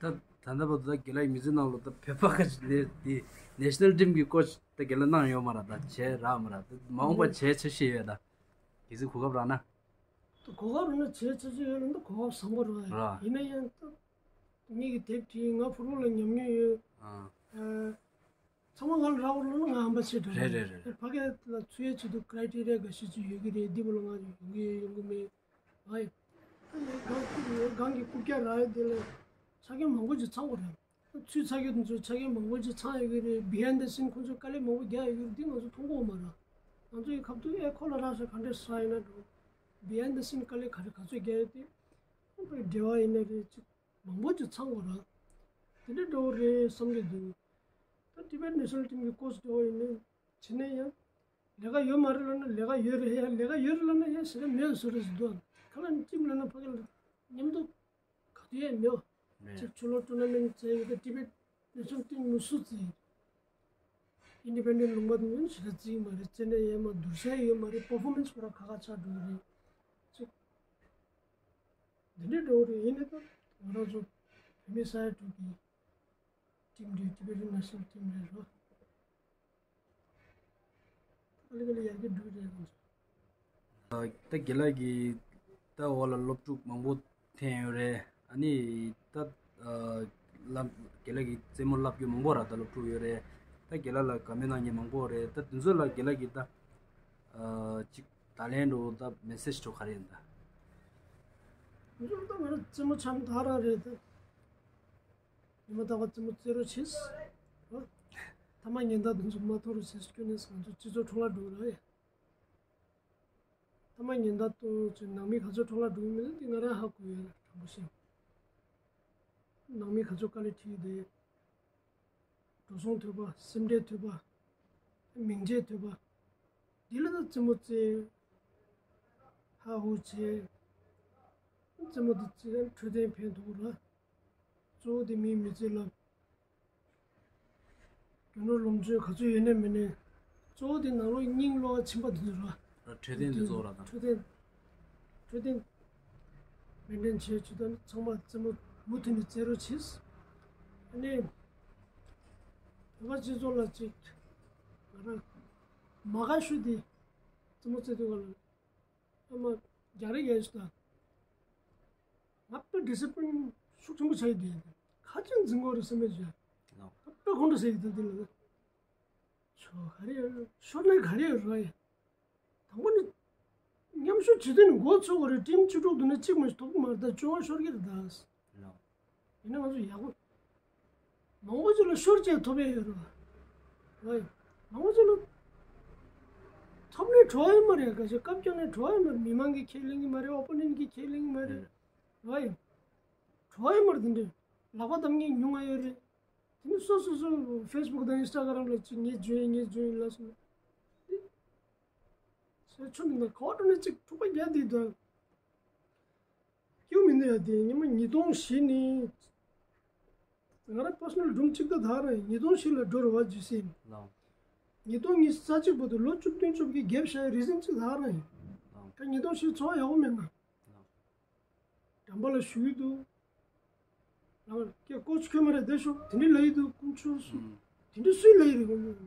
ད་ ད་ལྟ་བར་དུ་ད་རྒན་ལགས་མི་ཚེ་ནང་ལ་ད་བོད་པ་ག་ནས་དེ་national team་གི་coach་ད་རྒན་ལགས་གནང་ཡོད་མ་རེད། ད་བྱས་རག་མ་རེད། ད་མ་འོངས་པ་བྱས་འཆར་གཞི་ཡོད་ད། གལ་སྲིད་གོ་སྐབས་རག་ན། གོ་སྐབས་རག་ན་བྱས་འཆར་གཞི་ཡོད་ལ་ད་གོ་སྐབས་བཟང་པོ་རེད། ར། ཡིན་ན་ཡང་ད་ངེད་ཀྱི་དེབ་བྲིས། ང་ཕུར་བུ་ལ་ཉམས་མྱོང་ཡོད། ཨ། ཚང་མ་ང་ལ་རག་པ་ལ་ང་ཧམ་པ་ཆེ་དྲགས། རེད་རེད་རེད། ཕ་གིར་ལ་ཚུད་ཡས་ཆེད་དུ་criteria་འགའ་ཤས་ཅིག་ཡོད་ཀྱི་རེད། འདི་པོ་ལ་ང་ཡོང་གི་ཡོད་ཡོང་གི་མེད། ཨ་ཡ། ཨ་ནི་སྒང་སྒང་གི་རྐུབ་བཀྱག་རག་ཡས་དེ་ལ་ཆ་རྐྱེན་མང་པོ་ཅིག་ཚང་དགོས་རེད། ཚུད་ཚར་རྒྱུ་དེ་ཚོ་ཆ་རྐྱེན་མང་པོ་ཅིག་ཚང་ཡོད་ཀྱི་རེད། behind the scene་ཁོང་ཚོས་དཀའ་ལས་མང་པོ་རྒྱག་ཡོད་ཀྱི་རེད། འདི་ང་ཚོ་མཐོང་གི་ཡོད་མ་རེད། ང་ཚོ་ཡི་ཁ་ཐུག་ཨེ་ཁོ་ལ་རག་ཤག་ག་འདྲས་ཟ་ཡིན་ན་འགྲོ། behind the scene དཀའ་ལས་ག་རེ་ག་ཚོད་རྒྱག་ཡོད་དེ། ཁོང་པའི་འབྲེལ་བ་ཡིན་ན་རེད། ཅིག་མང་པོ་ཅིག་ཚང་དགོས་རེད། དེ་འདྲ་འདྲ་བོ་རེད་བསམ་གྱི་འདུག་ད་Tibet national team་གི་coach་འདྲ་བོ་ཡིན་ན་བྱས་ན་ཡང་ལས་ཀ་ཡོད་མ་རེད་ལབ་ན་ལས་ཀ་ཡོད་རེད། ཡང་ལས་ཀ་ཡོད་རེད་ལབ་ན་ཡང་ཞེ་དྲག་མེད་བཟོ་རེད་ཟེར་འདུག་ག་ལ་ནི་ཅིམ་ལབ་ན་ཕ་གི་ལ་མཉམ་དུ་ག་དུས་ཡང་མེད་པ། མེད། ཅིག་ཕྱི་ལོགས་tournament་རྩེ་ཡོད་ད་Tibet national team་མི་སུ་རྩེ་ཡིན། independent་ལུང་པ་དེ་ཚོ་ཞེ་དྲག་རྩེ་ཡིན་མ་རེད། རྩེ་ན་ཡང་མ་བསྡུར་ས་ཡོད་མ་རེད། performance་ཁོ་རང་ཁ་ཁ་ཆགས་འགྲོ་གི་རེད། ཅིག་འདི་འདྲའི་འགྲོ་གི་རེད། ཡིན་ནའི་ད་ང་རང་ཚོ་བོད་མི་ས་ཡ་དྲུག་གི་team་རེད། Tibetan national team་རེད་རོ། ཨ་ལི་ག་ལི་ཡར་རྒྱས་འགྲོ་གི་རེད་ཁོང་ཚོ། ད་རྒན་ལགས་ཀྱིས་ད་འོག་ལ་སློབ་ཕྲུག་མང་པོ་འཐེན་ཡོད་རེད། ཨ་ནི་ད་ལམ་རྒན་ལགས་ཀྱིས་རྩེད་མོ་བསླབ་རྒྱུ་མང་པོ་ར་ད་སློབ་ཕྲུག་ཡོད་རེད། ད་རྒན་ལགས་ལ་དགའ་མོས་གནང་མཁན་མང་པོ་རེད། ད་དེ་ཚོ་ལ་རྒན་ལགས་ཀྱིས་ད་ཅིག་བརྡ་ལན་འགྲོ་ད་message་འགྲོ་ག་རེ་ཡིན་ད། ང་ཚོ་ད་ང་རང་རྩེད་མོ་འཆམ་ད་རང་རེད་ད། ཉི་མ་རྟག་པར་རྩེད་མོ་རྩེ་རོགས་བྱེད། ཨོ། ཐ་མག་ཉེན་བརྡ་དེ་ཚོ་མ་ཐོར་རོགས་བྱེད། ཁྱོད་ནས་ང་ཚོ་སྤྱི་ཚོགས་འཕྲོ་བརླག་འགྲོ་གི་རེད། ཐ་མག་ཉེན་བརྡ་གཏོང་ཚོད་ནང་མི་ག་ཚོད་འཕྲོ་བརླག་འགྲོ་གི་མིན་ན་དེ་ང་རང་ཧ་གོ་ཡོད་རེད་དྲང་པོ་བཤད། ནང་མི་ག་ཚོད་དཀའ་ལས་ཁྲིད་ཀྱི་འདུག་འགྲོ་སོང་ཐོབ་པ། སེམས་ཁྲལ་ཐོབ་པ། མིང་ཆད་ཐོབ་པ། འདི་ལ་ད་རྩེད་མོ་རྩེ། ཧ་ཧུ་བྱས། རྩེད་མོ་འདི་རྩེ་འཕྲོད་བསྟེན་ཕན་ཐོགས་ར། གཙོ་བོ་དེ་མིའི་མི་ཚེ་ལ། རྒྱུ་ནོར་ལོངས་སྤྱོད་ག་ཚོད་ཡོད་ནས་མེད་ནས། གཙོ་བོ་དེ་ནང་ལོགས་སྙིང་བློ་ཕྱིན་པ་འདི་ཚོ་ར། འཕྲོད་བསྟེན་འདི་གཙོ་བོ་ར་དང་། འཕྲོད་བསྟེན། འཕྲོད་བསྟེན། མེན་ཊེན་བྱས་བྱེད་དོན་ཚང་མ་རྩེད་མོ་མུ་མཐུད་ནས་རྩེ་རོགས་བྱེད། ཨ་ནི། བོད་པ་སྤྱི་ཚོགས་ལ་ཅིག་ང་རང་མ་དགའ་ཤོས་དེ་རྩེད་མོ་རྩེ་དུས་ག་ལ་ཨ་མ་རྒྱག་རེས་རྒྱག་ཤོས་དང་། ང་དཔེ་ཌི་སི་པི་ལིན་ཤུགས་ཆེན་པོ་བྱ་ཡི་དེ་ཁ་ཅིག་འཛིན་དགོས་རེད་བསམ་པའི་བྱ། ང་དཔེ་ཁོང་ཁྲོ་ཟ་ཡི་དེ་དེ་ལ། ཆོ་ག་རེ་ཡོད། ཤོར་ན་ག་རེ་ཡོད་རོ་ཡ། དང་པོ་ནི། མཉམ་ཞུགས་བྱེད་དུས་ནི་འགོ་ཚུགས་དགོས་རེད། ཊིམ་བཅུ་དྲུག་འདུག་ན་གཅིག་མ་ཐོབ་ཀྱི་མ་རེད་ད། བཅོ་ལྔ་ཤོར་གྱི་རེད་ད། ལགས། ཡིན་ན་ང་ཚོ་ཡག་པོ། མང་པོ་ཅིག་ལ་ཤོར་བྱས་ཐོབ་ཡས་ཡོད་རེད་བ། རོ་ཡ། མང་པོ་ཅིག་ལ། ཐོབ་ནས་བྲོ་ཡས་མ་རེད། ག་ཞིག་སྐབས་ཀྱང་ནས་བྲོ་ཡས་མ་རེད། མི་མང་གིས་ཁས་ལེན་གྱི་མ་རེད། ཨོ་པོ་ནེན་གིས་ཁས་ལེན་གྱི་མ་རེད། རོ་ཡ། བྲོ་ཡས་མ་རེད་དེ་འདྲས། ལག་པ་བསྡམ་མཁན་ཉུང་ང་ཡོད་རེད། དེ་ནི་སོ་སོ་སོ་ཕེ་སི་བུག་དང་ཨིན་སི་ཊ་གྷ་རམ་ལ་ཅིག་ངས་བརྗོད་ཡིན་ངས་བརྗོད་ཡིན་ལབ་སོང་། ཟེར་ཆོ་མི་འདུག་ག་བ་འགྲོ་ནས་ཅིག་འཁྲུག་པ་རྒྱག་དེ་འདུག་སྐྱོ་མི་འདུག་ཡ། དེ་ཉི་མ་ཉིས་སྟོང་བཞི་ནས་ང་རང་པར་སོ་ནལ་སྒྲུང་གཅིག་ད་དག་རང་ཡིན། ཉིས་སྟོང་བཞི་ལ་འགྲོ་རུ་བ་ཇི་སིན། ལགས། ཉིས་སྟོང་ཉི་ཤུ་རྩ་གཅིག་བར་དུ་ལོ་བཅུ་བདུན་བཅོ་བརྒྱད་རྒྱབ་བཞག་ཡ་རི་ཟིན་གཅིག་དག་རང་ཡིན། ལགས། ད་ཉིས་སྟོང་བཞི་ཚོར་བ་ཡག་པོ་མེད་ན། ལགས། འགྲམ་པ་ལ་ཞུགས་ཡི་འདུག་ལགས། ཀྱེ་ཀོ་ཆི་ཁྱོད་མ་རེད་བསྡད་ཤོག་དེ་འདྲ་ལབ་ཡི་འདུག་དཀོན་མཆོག་གསུམ། ཨུམ། དེ་འདྲ་སུས་ལབ་ཡི་རེད་ཁོང་ཚོ།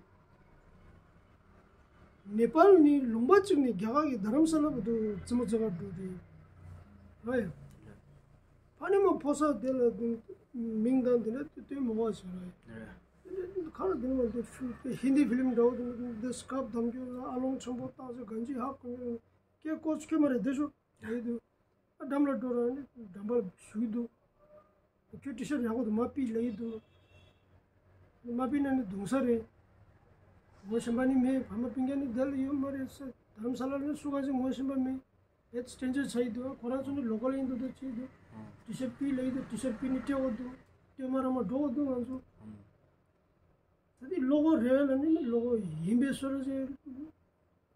ནེ་པཱལ་ནི་ལུང་པ་གཅིག་ནས་རྒྱ་གར་གྱི་རྡ་རམ་ས་ལ་བར་དུ་རྩེད་མོ་རྩེ་གར་འགྲོ་དེ། ཧོ་ཡ། ཕ་ནི་མ་ཕོ་ས་དེ་ལ་མིང་དང་དེ་འདྲ་སྟོན་མ་བ་བྱས་ར། ཁ་ལ་དེ་མ་དེ་ཧིན་དི་ཕི་ལིམ་འདྲ་བོ་དེ་འདྲ་སྐབས་དམ་རྒྱུ་ལ་ཨ་ལོང་ཆེན་པོ་བཏགས་ཚེ་གང་ཅི་ཧ་གོ་ཉེ། ཀྱེ་ཀོ་ཆི་ཁྱོད་མ་རེད་བསྡད་ཤོག་ལབ་ཡི་འདུག་ཨ་འགྲམ་ལ་འགྲོ་ར་ནི་འགྲམ་པར་ཞུགས་འདུག་ཁྱོད་ཊི་ཤར་ཡག་པོ་འདུག་མ་ཕུད་ལབ་ཡི་འདུག་མ་ཕུད་ན་ནི་རྡུང་ས་རེད། ངོ་ཤེས་པ་ནི་མེད། ཕ་མ་སྤུན་ཀྱག་ནི་དེ་ལ་ཡོད་མ་རེད་ཟེར། རྡ་རམ་ས་ལ་ནི་སུ་གང་ཞིག་ངོ་ཤེས་པ་མེད། ཨེ་སི་ཊེན་ཇར་ཆགས་ཡི་འདུག་ཁོ་རང་ཚོ་ནི་ལོ་ཀལ་ཡིན་འདུག་ད་ཅི་འདུག་ཊི་ཤར་ཕུད་ལབ་ཡི་འདུག་ཊི་ཤར་ཕུད་ནི་སྤྲད་དགོས་འདུག་སྟོད་མ་ར་མ་འགྲོ་དགོས་འདུག་ང་ཚོ། ད་དེ་བློ་ཁོག་རེད་ལ་ནི་བློ་ཁོག་ཡིན་པའི་བཟོ་འདྲ་ཅིག་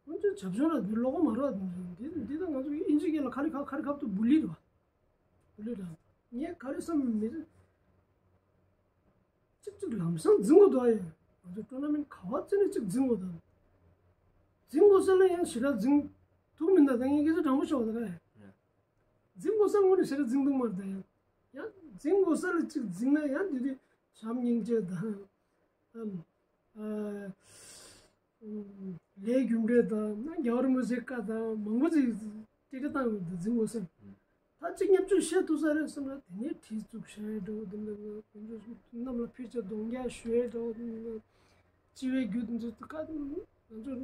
ཁོང་ཚོའི་བྱབ་ཆུང་ར་འདི་བློ་ཁོག་མ་རེད་བ། འདི་འདི་ད་ང་ཚོ་ཨིན་ཇི་སྐད་ལ་ཁ་རི་ཁ་ཁ་རི་ཁབ་ཏུ་བུ་ལི་རེད་བ། བུ་ལི་ར། ངས་ག་རེ་བསམ་མི་ཚེ་གཅིག་གཅིག་ལམ་སང་འཛིང་དགོས་འདུག་ཨ་ཡ། ང་ཚོ་ཊོར་ན་མེན་ག་བ་རྩེ་ནས་གཅིག་འཛིང་དགོས་འདུག་འཛིང་དགོས་ས་ལ་ཡང་ཞེ་དྲག་འཛིང་ཐུབ་མི་འདུག་ད་ངས་སྐད་ཆ་དྲང་པོ་ཤོད་པ་ད་ག་ཡ། འཛིང་དགོས་ས་དངོས་གནས་ཞེ་དྲག་འཛིང་ཐུབ་མ་རེད་ད་ཡ། ཡང་འཛིན་དགོས་ས་ལ་གཅིག་འཛིན་ན་ཡང་དེ་དུས་བྱམས་སྙིང་རྗེ་དང་། ཨམ། ཨ། ཨམ། ལས་རྒྱུ་འབྲས་དང་ན་རྒྱལ་བ་རིན་པོ་ཆེའི་བཀའ་དང་མང་པོ་ཅིག་ཏི་ཏི་བཏང་ཡོད་འདུག་འཛིན་དགོས་ས། ད་གཅིག་བརྙས་བཅོས་བཤད་ཐུབ་ས་རེད་བསམ་ན་དེ་ནས་གྲི་བཙུགས་བཤད་འགྲོ་འདི་འདྲ་དགོན་ཆུ་གནམ་ལ་ཕུལ་བྱས་གདོང་རྒྱག་ཞུས་འགྲོ་འདི་འདྲ། སྤྱི་བའི་རྒྱུ་འདི་ཚོ་ད་ང་ཚོ་རྡ་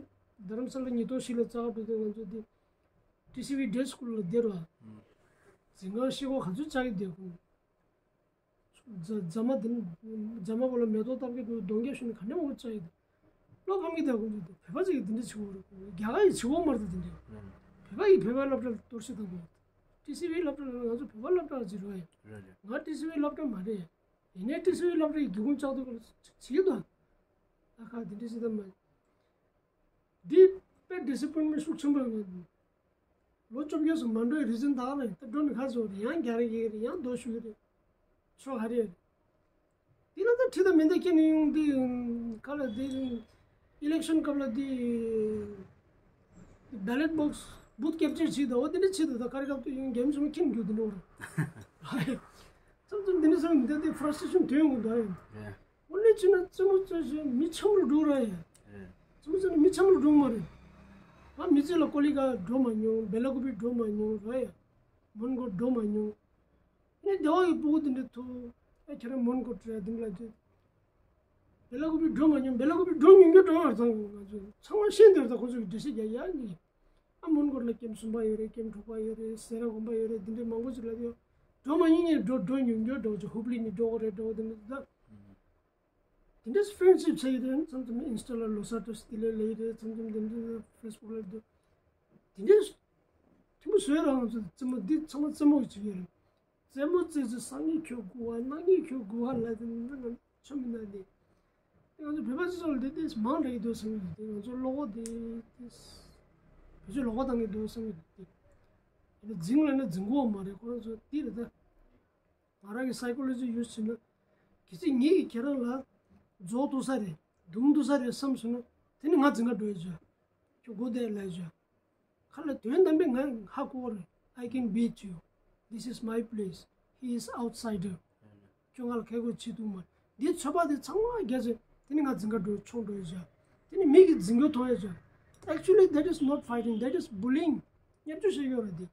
རམ་ས་ལ་ཉིས་སྟོང་བཞི་ལ་རྩ་བ་སྤྲད་དུས་ང་ཚོ་འདི་ཊི་སི་ཝི་ཌེ་སི་ཀུལ་ལ་བསྡད་རོགས། འཛིན་ཁང་ཤེལ་སྒོ་ག་ཚོད་བཅག་གི་བསྡད་ཁོང་། རྫ་རྫ་མ་འདི་ནི་རྫ་མ་པོ་ལ་མེ་ཏོག་བཏབ་གི་འདུག་གདོང་རྒྱག་ཞུས་ནས་ག་འདྲ་མང་པོ་བཅག་གི་འདུག་བློ་ཕམ་གི་བསྡད་ཁོང་ཚོ་འདི་བོད་པ་ཅིག་གིས་འདི་འདྲ་བྱེད་དགོས་རེད། རྒྱ་གར་ཡིས་བྱེད་དགོས་མ་རེད་འདི་འདྲ། བོད་པ་ཡིས་བོད་པའི་སློབ་གྲྭ་ལ་གཏོར་བཤིག་བཏང་དགོས། ཊི་སི་ཝི་སློབ་གྲྭ་ལ་ང་ཚོ་བོད་པ་སློབ་གྲྭ་ཅིག་རེད་ཡ། རེད་རེད། ང་ཊི་སི་ཝི་སློབ་གྲྭ་མ་རེད། ཡིན་ནའི་ཊི་སི་ཝི་སློབ་གྲྭ་ཡི་སྒེའུ་ཁུང་བཅག་སྡོད་སྐོར་ལ་བྱེད་ཀྱི་འདུག་ཨ་ཁ་དེ་འདྲ་ཞིག་ད་མ། འདི་དཔེ་ཌི་སི་པོའིན་མེན་ཤུགས་ཆེན་པོ་ཡོད། ལོ་བཅོ་བརྒྱད་སུ་མ་འགྲོ་བའི་རི་ཛིན་ད་ག་ལ་ཡིན་ད་འགྲོ་ནི་ཁ་སོ་རེད། ཡང་རྒྱ་རེ་ཡི་རེད། ཡང་རྡོ་ཞུ་གི་རེད། ཆོ་ག་རེད། འདི་ལ་ད་ཁྲི་ད་མེ་མདའ་ཁྱེར་ནས་ཡོང་འདི་ག་ལ་འདི་ཨི་ལེག་ཤན་སྐབས་ལ་འདི་བེ་ལེ་ཊི་བྷོག་སི་བུ་ཐི་ཀེབ་ཅར་བྱེད་ད་འོ་འདི་འདྲ་བྱེད་ད་ད་ག་རེ་སྐབས་དུ་ཡོང་རྒྱ་མི་ཚོ་ཁྱེར་འགྱུར་འདི་འགྲོ་རེད། མཚམས་མཚམས་འདི་འདྲ་སོང་འདི་འདི་ཕ་ར་སི་ཊེ་ཤན་དོན་ཡོང་གི་འདུག་ཡ། འོ་ལས་བྱས་ན་རྩེད་མོ་རྩེ་བྱས་མི་འཆམ་རུ་འགྲོ་ར་ཡ། རྩེད་མོ་རྩེ་ན་མི་འཆམ་རུ་འགྲོ་མ་རེད། ང་མི་ཚེ་ལ་ཀོ་ལི་གྷལ་འགྲོ་མ་མྱོང་། བེ་ལ་ཀུ་པི་འགྲོ་མ་མྱོང་ར་ཡ། མོན་གྷོ་འགྲོ་མ་མྱོང་། ངས་སྡེ་བ་ཡི་སྤུ་གུ་དེ་འདྲ་ཐུག་ཨ་ཁྱེད་རང་མོན་གྷོ་འགྲོ་ཡ་དེ་འདྲ་ལ་དེ། བེ་ལ་ཀུ་པི་འགྲོ་མ་མྱོང་། བེ་ལ་ཀུ་པི་འགྲོ་མྱོང་རྒྱུ་འགྲོ་བར་ཚང་ང་ཚོ་ཚང་མ་ཤེས་འདིར་ད་ཁོ་ཚོ་གི་འགྲེལ་བཤད་རྒྱག་ཡ་ནི། ཨ་མོན་གྷོ་ལ་ཀེམ་གསུམ་པ་ཡོད་རེད། ཀེམ་དྲུག་པ་ཡོད་རེད། སེ་ར་དགོན་པ་ཡོད་རེད། འདི་འདྲའི་མང་པོ་ཞིག་ལ་དེ་འགྲོ་མ་མྱོང་ངས་འགྲོ་འགྲོ་མྱོང་རྒྱུ་འགྲོ་ཅིག་ཧུབ་ལི་ནས་འགྲོ་གི་རེད་འགྲོ་འདི་འདྲ་ད། དེ་འདྲས་ཕྲེན་ཤིབ་བྱེད་ཀྱི་རེད། མཚམས་མཚམས་ཨིན་སི་ཊ་ལ་ལོ་སར་ཏོ་སི་དེ་ལས་ལས་ཀྱི་རེད། མཚམས་མཚམས་དེ་འདྲས་ཕེ་སི་བུག་ལ་འདུག་དེ་འདྲས་ཐུན་མོང་བཟོས་རང་ཚོ་རྩེད་མོ་འདི་ཚང་མ་རྩེད་མོ་གི་བྱེད་ཀྱི་རེད། རྩེད་མོ་རྩེ་ཚེ་སང་ཉིན་ཁྱོད་སྒུག་བ་གནངས་ཉིན་ཁྱོད་སྒུག་བ་ལ་དེ་འདྲ་ང་ཆོ་མི་འདུག་དེ་ང་ཚོ་བོད་པ་སྤྱི་ཚོགས་ལ་དེ་དེ་མང་དྲགས་ཀྱི་འདུག་བསམ་གྱི་འདུག་དེ་ང་ཚོ་བློ་ཁོག་དེ་དེ་བེད་སྤྱོད་ལོག་པ་བཏང་གི་འདུག་བསམ་གྱི་འདུག་དེ་འཛིང་ལ་ནི་འཛིང་གི་ཡོད་མ་རེད། ཁོ་རང་ཚོ་དེ་རེད་ད། ང་རང་གི་སའི་ཀོ་ལོ་ཇི་ཡུ་སི་བྱས་ན། གལ་སྲིད་ངེད་ཀྱིས་ཁྱེད་རང་ལ་རྫོགས་འདུག་ས་རེད། རྡུང་འདུག་ས་རེད་བསམ་སོང་ན། དེ་ནི་ང་འཛིང་ག་འགྲོ་ཡ་བྱ། ཁྱོད་སྒོ་དེར་ལ་བྱ། ཁ་ལ་དོན་དམ་པའི་ང་ཧ་གོ་རེད། I can beat you. This is my place. He is outsider. ཁྱོད་ང་ལ་ཁེ་གོ་བྱེད་ཐུབ་མ་རེད། འདིའི་ཚོད་དཔག་དེ་ཚང་མ་རྒྱ་ཆེ། དེ་ནི་ང་འཛིང་ག་འགྲོ་མཆོང་འགྲོ་ཡ་བྱ། དེ་ནི་མི་གི་འཛིང་རྒྱུ་མཐོང་ཡ་བྱ། Actually, that is not fighting. That is bullying. བརྙས་བཅོས་བྱེད་ཡོད་རེད་དེ།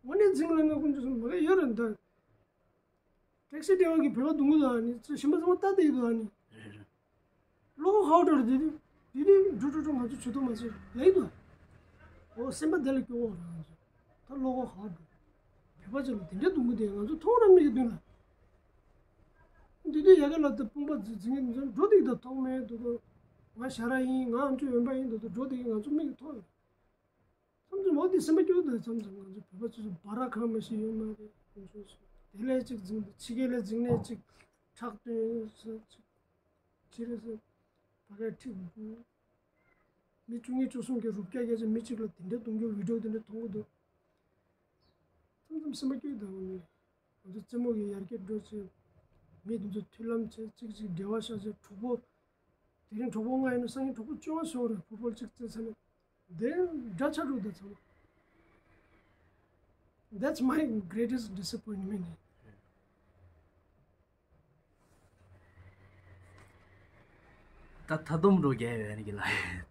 དངོས་གནས་འཛིང་ལ་ང་ཀུན་ཚོ་མ་ག་ཡོད་རེད་འདི། ཊེག་སི་ཌ་རའི་ཝར་གྱིས་བོད་པ་རྡུང་གི་འདུག་ཨ་ནི། ཚོ་གཞན་པ་ཚང་མ་ལྟ་བསྡད་ཀྱི་འདུག་ཨ་ནི། རེད་རེད། བློ་ཁོག་ཧ་འགྲོ་རེད་དེ་དེ་དེ་འགྲོ་འགྲོ་འགྲོ་ང་ཚོ་བྱེད་ཐུབ་མ་བྱེད་ལེགས་འདུག་འོ་སེམས་པ་བདེ་ལ་སྐྱོ་བོ་རེད་ང་ཚོ། ད་བློ་ཁོག་ཧ་འགྲོ། བོད་པ་ཅིག་ལ་དེ་འདྲ་རྡུང་གི་འདུག་ང་ཚོ་མཐོང་ར་མིག་གི་མདུན་ལ། འདི་དུས་ཡ་གི་ལ་དེ་དཔུང་པ་འཛིན་འཛིན་གྱི་འཛིན་འགྲོ་དེ་གི་ད་མཐོང་མེད་འདུག་ད་ང་ཞ་ར་ཡིན། ང་ཨམ་ཅོག་འོན་པ་ཡིན་འདུག་ད་འགྲོ་དེ་གི་ང་ཚོ་མིག་གི་མཐོང་ཡོད། མཚམས་མཚམས་འོ་དེ་སེམས་པ་སྐྱོ་དུས་མཚམས་མཚམས་ང་ཚོ་བོད་པ་ཚོ་ཚོ་སྦ་ར་ཁང་མ་ཞིག་ཡོད་མ་རེད། ཁོང་ཚོ་ཚོ་དེ་ལས་ཅིག་འཛིང་དུས་ཕྱི་རྒྱལ་ལ་འཛིང་ནས་ཅིག་ཁྲག་བཏོན་ས་ཅིག་ཅི་རེད་ཟེར། ཕ་གིར་ཁྲིད་དགོས། མི་བཅུ་གཉིས་བཅུ་གསུམ་གྱི་རུབ་རྒྱག་རྒྱག་ཅིག་མི་གཅིག་ལ་དེ་འདྲ་གཏོང་རྒྱུ་བི་ཌི་ཡོ་དེ་འདྲ་མཐོང་གི་འདུག་མཚམས་མཚམས་སེམས་པ་སྐྱོ་དུས་ང་ཚོ། ང་ཚོ་རྩེད་མོ་གི་ཡར་རྒྱས་འགྲོ་ཆེད། མི་དེ་ཚོ་མཐུན་ལམ་བྱེད། གཅིག་གཅིག་འབྲེལ་བ་བཞག་ཆེད། གྲོགས་པོ། དེ་རིང་གྲོགས་པོ་ལྔ་ཡིན་ན་སང་ཉིན་གྲོགས་པོ་བཅོ་ལྔ་བཟོ་རེད། ཕུཊ་བོལ་གཅིག་རྩེད་ཚར་ན། དེ་འདྲ་ཆགས་འགྲོ་དེ་ཚང་མ། That's my greatest disappointment. ད་ད་དུང་འགྲོ་རྒྱུ་ཡོད་ནི་གི་ལ་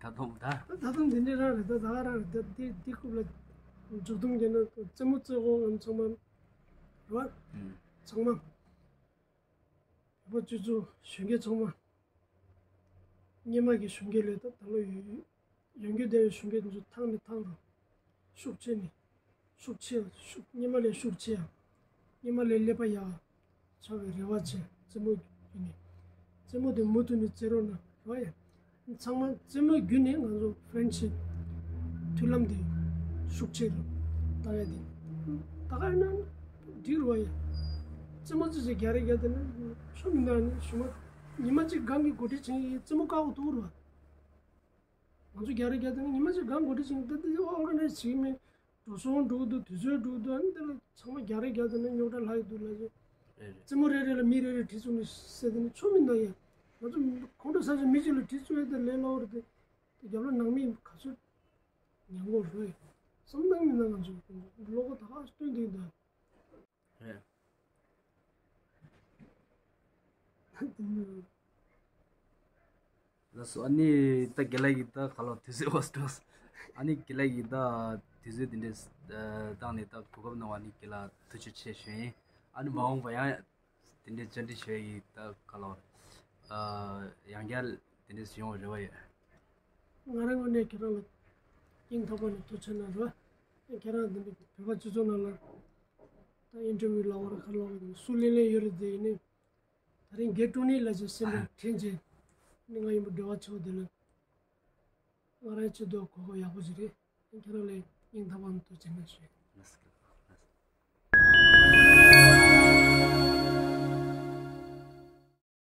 ད་དུང་ད། ད་ད་དུང་འདི་འདྲ་རང་རེད། ད་ད་ག་རང་རེད། ད་འདི་འདི་རྐུབ་ལ་མཇུག་སྡོམ་བརྒྱབ་ན་རྩེད་མོ་རྩེ་འོང་ངམ་ཚང་མ་རེད་བ། ཚང་མ། བོད་པ་སྤྱི་ཚོགས་གཞོན་སྐྱེས་ཚང་མ། སྔོན་མ་གི་གཞོན་སྐྱེས་ལས་ད་ད་ལོ་ཡོད་ཡོད་རྒྱུ་བསྡད་པའི་གཞོན་སྐྱེས་དེ་ཚོ་ཐང་ནས་ཐང་རུ། ཤུགས་ཆེ་ནས་ཤུགས་ཆེ་ཤུགས་སྔོན་མ་ལས་ཤུགས་ཆེ་ཡ། སྔོན་མ་ལས་ཀླད་པ་ཡག་ཆགས་པའི་རེ་བ་བྱས། རྩེད་མོ་བརྒྱུད་ནས་རྩེད་མོ་དེ་མུ་མཐུད་ནས་རྩེ་རོགས་གནང་རེད་བ་ཡ། ཚང་མ་རྩེད་མོ་བརྒྱུད་ནས་ང་ཚོ་ཕྲེན་ཤིབ་མཐུན་ལམ་དེ་ཤུགས་ཆེ་རུ་བཏང་ཡ་དེ། ད་ག་ཡིན་ན་འགྲིག་རེད་བ་ཡ། རྩེད་མོ་རྩེ་ཚེ་རྒྱག་རེས་རྒྱག་དེ་ན་ཆོ་མི་འདུག་ཨ་ནི་ཞུ་མ། ཉི་མ་གཅིག་སྒང་གི་འགོ་ཁྲིད་བྱེད་ཡི་རྩེད་མོ་བཀག་འོ་ཐུག་རེད་བ། ང་ཚོ་རྒྱག་རེས་རྒྱག་དེ་ན་ཉི་མ་གཅིག་སྒང་འགོ་ཁྲིད་བྱེད་ད་དེ་ཨོ་ག་ནའི་བྱེད་མེད། འགྲོ་སོང་འགྲོ་གི་འདུག་དུས་ཚོད་འགྲོ་གི་འདུག་ཨ་ནི་དེ་ལ་ཚང་མ་རྒྱག་རེས་རྒྱག་དེ་ན་རྙོག་དྲ་ལྷག་གི་འདུག་ལ་ཅིག་རེད་རེད། རྩེད་མོ་རེ་རེ་ལ་མི་རེ་རེ་གྲི་བཙུགས་ནས་བསད་དེ་ནི་ཆོ་མི་འདུག་ཡ། ང་ཚོ་ཁོང་ཁྲོ་ཟ་བྱས་མི་གཅིག་ལ་གྲི་བཙུགས་ཡ་དེ་ལས་སླ་བོ་རེད་དེ། དེ་རྒྱབ་ལ་ནང་མི་ག་ཚོད་མྱང་གོ་རེད། བསམ་བཏང་མི་འདུག་ང་ཚོ་བློ་ཁོག་ད་ག་སྟོན་དེ་འདུག་རེད། ལགས་སོ། ཨ་ནི་ད་རྒན་ལགས་ཀྱིས་ད་ག་ལོ་དུས་ཚོད་འོ་སྤྲོ། ཨ་ནི་རྒན་ལགས་ཀྱིས་ད་དུས་ཚོད་འདི་འདྲས་བཏང་ནས་ད་གོ་སྐབས་གནང་བ་ནི་རྒན་ལགས་ཐུགས་རྗེ་ཆེ་ཞུ་ཡིན། ཨ་ནི་མ་འོངས་པ་ཡང་དེ་འདྲའི་བཅར་འདྲི་བྱེད་ཡག་གི་ད་ག་ལོ། ཡང་བསྐྱར་དེ་འདྲས་ཡོང་བའི་རེ་བ་ཡོད། ང་རང་ངོས་ནས་ཁྱེད་རང་ལ་སྙིང་ཐག་པ་ནས་ཐུགས་རྗེ་ཆེ་གནང་རོགས། ཁྱེད་རང་འདི་འདྲ་བོད་པ་སྤྱི་ཚོགས་ནང་ལ་ད་ཨིན་ཊར་བིའུ་ལབ་དགོས་རེད་ག་ལབ་དགོས་རེད། སུ་ལེན་ལེན་ཡོད་རེད་དེ་ཡིན་ནའི་ད་རིང་རྒན་ཀྲུང་ནི་ལགས་ཀྱི་སེམས་པ་དྲན་བྱས་ནས་ང་ཡིན་པ་འབྲེལ་བ་ཆེ་བ་དེ་ལ་ང་རང་ཆེད་དུ་གོ་སྐབས་ཡག་པོ་ཞིག་རེད། ཁྱེད་རང་ལ་སྙིང་ཐག་པ་ནས་ཐུགས་རྗེ་ཆེ་གནང་ཞུ།